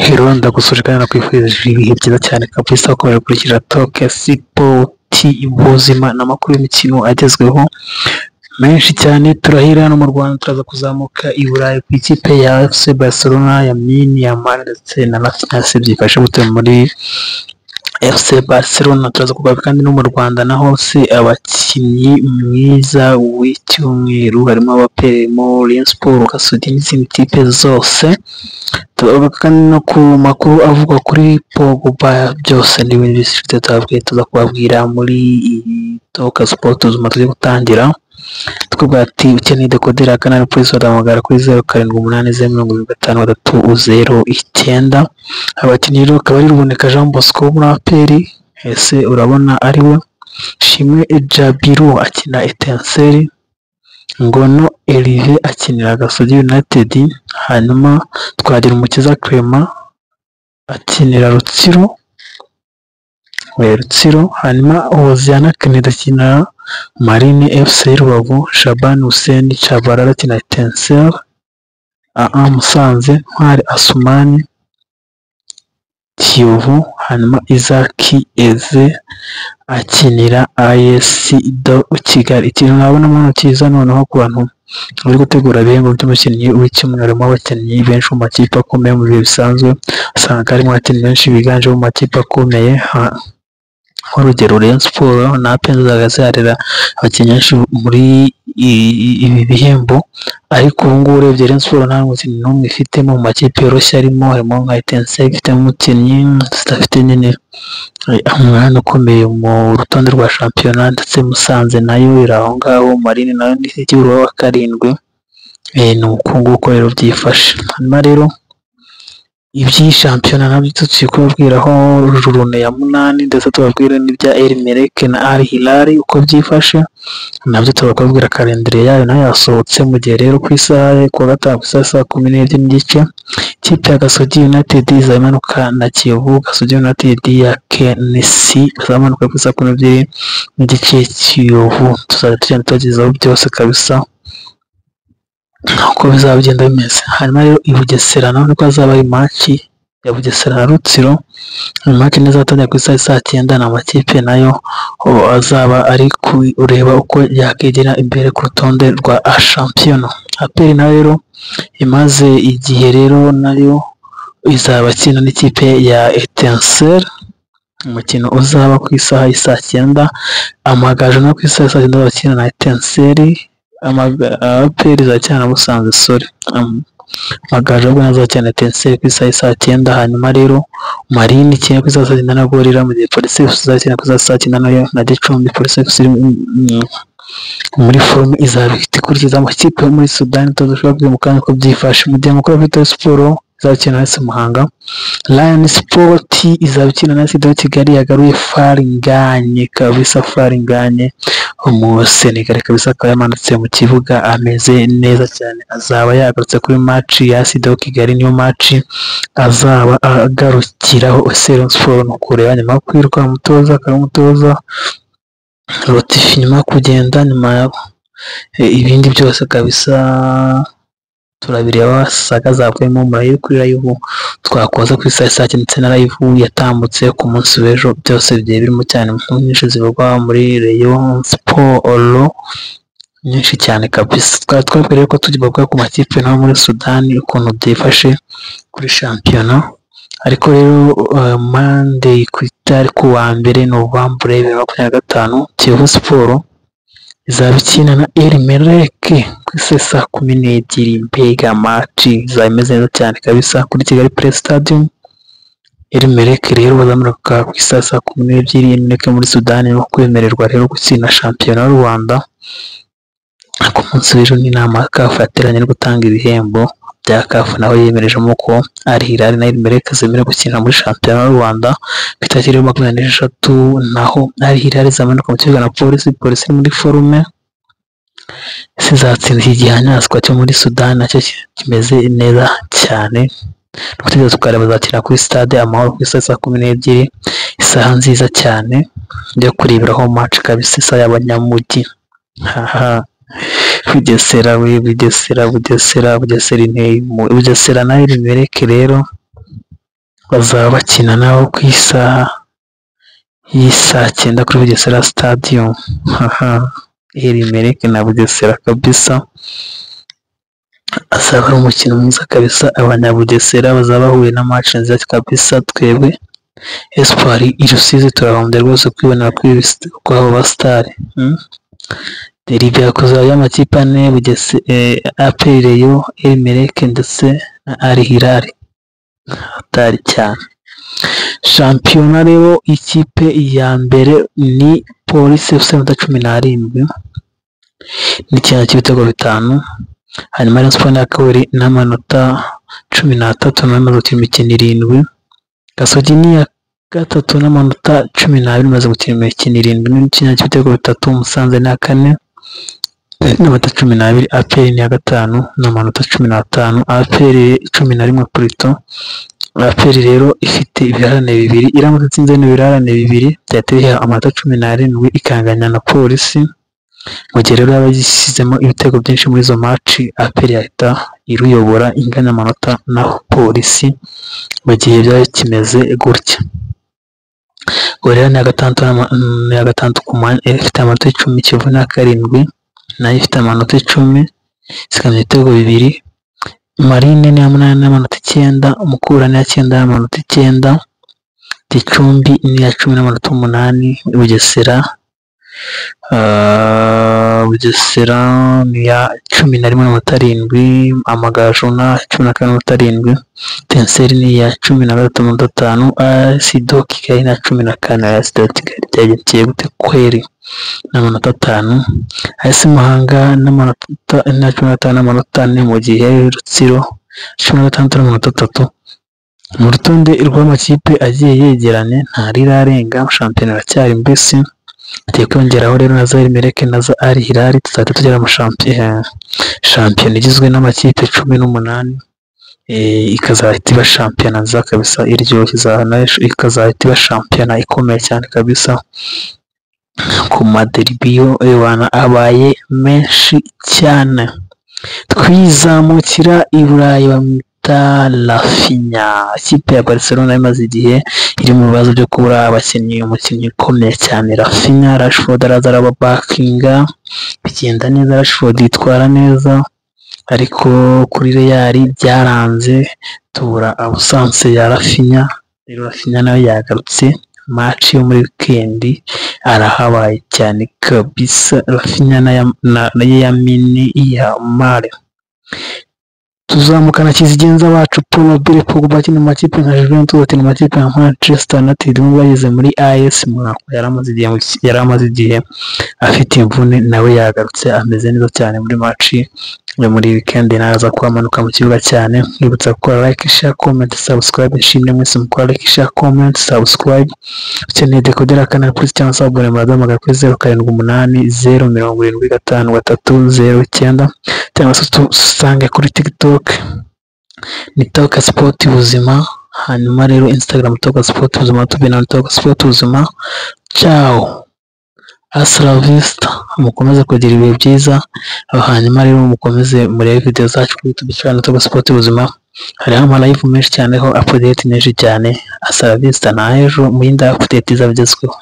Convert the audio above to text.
Hello, ndagusuhuje kandi nakwifurije ibihe byiza cyane kabisa. Ukomeje gukurikira Talk Sport, ubuzima n'amakuru y'imikino agezweho menshi cyane. Turahira hano mu Rwanda, turaza kuzamuka i Burayi ku ikipe ya FC Barcelona, Lamine Yamal ndetse na Raphinha. Byifashe gute muri FC Barcelona? Turaza kugaruka kandi no mu Rwanda naho se abakinnyi mwiza w'icyumweru harimo abaperemo Rayon Sports, Gasogi n'izindi kipe zose. Turagaruka kandi no ku makuru avugwa kuri Pogba, byose n'ibindi tutabwiye tuza kubabwira muri iyi Talk Sport. Tuzuma tugiye gutangira twubwira ati ukeneye dekoderi ya Canal Plus waduhamagara kuri 0780753009. Abakinnyi rero akaba ari Ruboneka Jean Bosco wo muri APR, ese urabona ari we? Shimwe Jabiru akina Etincelle, Ngono Erive akinira Gasogi United, hanyuma Twagirumukiza Clement akinira Rutsiro, Rutsiro, hanyuma Hoziyana Kennedy akinira Marine FC Rubavu, Shaban Hussein Tchabalala akina Etincelle, AA Musanze, Ntwari Asumani Kiyovu, hanyuma Isaac Eze akinira AS do Kigali. Ikintu nabonamo hano cyiza noneho ku bantu bari gutegura ibihembo by'umukinnyi w'icyumweru, harimo abakinnyi benshi mu makipe akomeye. Mu bihe bisanzwe usanga harimo abakinnyi benshi biganje mu makipe akomeye, nk'urugero Rayon Sports na APR zaga ziharira abakinnyi benshi muri ibi bihembo, ariko ubu ngubu urebye Rayon Sports nta mukinnyi n'umwe ifitemo mu makipe yoroshye arimo, harimo nka Etincelle ifitemo umukinnyi zidafite nyine umwanya ukomeye mu rutonde rwa shampiyona, ndetse Musanze nayo iri aho ngaho, Marine nayo ni wa karindwi. Ni uku nguko rero byifashe. Hanyuma rero iby'iyi shampiyona nabyo tugiye kubabwiraho journée ya 8, ndetse tubabwire n'ibya El Merreikh na Al Hilal uko byifashe, nabyo tubabwira calendrier yayo nayo yasohotse. Mu gihe rero ku isaha kuwa gatanu ku isaha saa 12:30 ikipe ya Gasogi United izaba imanuka na Kiyovu. Gasogi United ya KNC izamanuka ku isaha 12:30 Kiyovu. Tuzajya tugenda tubagezaho byose kabisa uko bizaba bigenda bimeze. Hanyuma rero i Bugesera naho niko hazaba ari match ya Bugesera na Rutsiro. Match izatangira ku isaha saa 9, ni amakipe nayo azaba ari kureba uko yakegera imbere ku rutonde rwa shampiyona. APR nayo rero imaze igihe rero nayo izaba ikina n'ikipe ya Etincelle, umukino uzaba ku isaha y'i saa 9. Amagaju nayo ku isaha y'i saa 9 bakina na Etincelle, APR izakina na Musanze, sorry, Amagaju ahubwo nazo azakina na Etincelle ku isaha y'i saa 9. Hanyuma rero Marine ikina ku isaha saa 9 na Gorilla, mu gihe Police FC izakina ku isaha saa 9 nayo na Gicumbi. Police FC muri forme izaba ifite ikurikiza amakipe yo muri Sudani, tudashobora kubwira mu kanya uko byifashe. Mu gihe Mukura Victory Sport izakina na AS Muhanga, Rayon Sport izaba ikina na AS Kigali yagaruye Faringanye kabisa, Faringanye umusenegali kabisa akaba yamanutse mu kibuga ameze neza cyane, azaba yagarutse kuri match ya AS Kigali, niyo match azaba agarukiraho. Ese Rayon Sport ni ukureba nyuma yo kwirukana umutoza, akaba umutoza Lotfi nyuma yo kugenda, nyuma ibindi byose kabisa turabireba. Saga zavuyemo murayi kuri live twakoze ku isaha saa 9 ndetse na live yatambutse ku munsi w'ejo, byose bigiye birimo cyane inkuru nyinshi zivugwa muri Rayon Sport nyinshi cyane kabisa. Twari twabwiye ko tugiye ku makipe naho muri Sudani ukuntu byifashe kuri shampiyona, ariko rero Monday ku itariki kuwa mbere Novembre 2025 Kiyovu Sport izaba ikina na El Merreikh ku isaha saa 12. Mbega match izaba imeze neza cyane kabisa kuri Kigali Play Stadium. El Merreikh rero bazamanuka ku isaha saa 12. El Merreikh muri Sudani no kwemererwa rero gukina shampiyona y'u Rwanda. Ku munsi w'ejo n'inama CAF yateranye no gutanga ibihembo bya CAF, naho yemerejemo ko Al Hilal na El Merreikh zemerewe gukina muri shampiyona y'u Rwanda. Ku itariki 23 naho Al Hilal izamanuka mu kibuga na Polisi. Polisi iri muri forme, zizatsinda iki gihanyanswa cyo muri Sudani nacyo kimeze neza cyane. Nugutegereza tukareba. Bazakina kuri stade Amahoro ku isaha saa 12, isaha nziza cyane yo kureberaho match kabisa, isaha y'abanyamujyi. Haha, Bugesera we, Bugesera, Bugesera, Bugesera inteye, Bugesera nayo El Merreikh rero. bazaba bakina nabo ku isaha y'isaa 9 kuri Bugesera Stadium. El Merreikh na Bugesera kabisa, azaba ari umukino mwiza kabisa. Abanyabugesera bazaba bahuye na match nziza kabisa. Twebwe Espoir i Rusizi turahombye rwose kwibonera kw'abo basitari. Derby yakuzaba y'amakipe ane, APR, Rayon, El Merreikh ndetse na Al Hilal, hatari cyane. Shampiyona rero ikipe ya mbere ni Police FC amanota 17 n'icyanya cy'ibitego 5, hanyuma Rayon Sports ni iya kabiri n'amanota 13 nayo imaze gukina imikino 7, Gasogi ni iya gatatu n'amanota 12 imaze gukina imikino 7 n'icyanya cy'ibitego 3, Musanze ni iya kane n'amanota 12, APR ni iya gatanu n'amanota 15, APR 11 purito. APR rero ifite ibirarane 2, iramutse itsinze n'ibirarane 2 byahita biha amanota 17 ikanganya na Polisi. Mu gihe rero yaba yishyizemo ibitego byinshi muri izo match, APR yahita iruyobora inganya amanota na Polisi mu gihe byaba kimeze gutya. Gorilla ni iya gatandatu ku mwanya ifite amanota 10, Kiyovu ni iya karindwi nayo ifite amanota 10 isigamye ibitego 2, Marine ni iya munani n'amanota 9, Mukura ni iya 9 n'amanota 9, Gicumbi ni iya 10 n'amanota 8, Bugesera ni iya 11 n'amanota 7, Amagaju na 12 n'amanota 7, Etincelles ni iya 13 n'amanota 5, AS do Kigali na 14. AS do Kigali byagendekeye gute kweri n'amanota 5, AS Muhanga n'amanota na 15 n'amanota 4, mu gihe Rutsiro 16 n'amanota 3. Mu rutonde rw'amakipe agiye yegeranye nta rirarenga, shampiyona iracyari mbisi. Tugiye kwiyongeraho rero na za El Merreikh na za Al Hilal, tuzahita tugera mu shampiyona igizwe n'amakipe 18, ikazahita iba shampiyona nziza kabisa iryoshye, ikazahita iba shampiyona ikomeye cyane kabisa. Ku maderibiyo ewana abaye menshi cyane. Twizamukira i Burayi, bamwita Rafinha. Ikipe ya Barcelona imaze igihe iri mu bibazo byo kubura abakinnyi, umukinnyi ukomeye cyane Rafinha. Rashford araza arababakinga bigenda neza, Rashford yitwara neza, ariko kuri Real byaranze, tubura absence ya Rafinha. Rero Rafinha nawe yagarutse, match yo muri weekend arahabaye cyane kabisa. Rafinha na Lamine Yamal. Tuzamukana kizigenza bacu Paul Mobile Pogba akina mu makipe nka Juventus, akina mu makipe nka Manchester United, nubwo bageze muri AS Monaco yari amaze igihe afite imvune, nawe yagarutse ameze neza cyane muri match yo muri weekend, naza kuhamanuka mu kibuga cyane. Nkwibutsa gukora like, share, comment, subscribe. Nshimire mwese mukora like, share, comment, subscribe. Ukeneye decoder Canal Plus cyangwa se abonnement, muraduhamagara kuri 078 075 3 09, cyangwa se usange kuri TikTok ni Toka Sport Buzima, hanyuma rero Instagram Toka Sport Buzima, tube na Toka Sport Buzima. Ciao, hasta la vista, mukomeze kugira ibihe byiza. Hanyuma rero mukomeze murebe video zacu kuri YouTube channel Toka Sport Buzima, hariho ama live menshi cyane, ho update nyinshi cyane. Hasta la vista, na ejo mu yindi update izaba igezweho.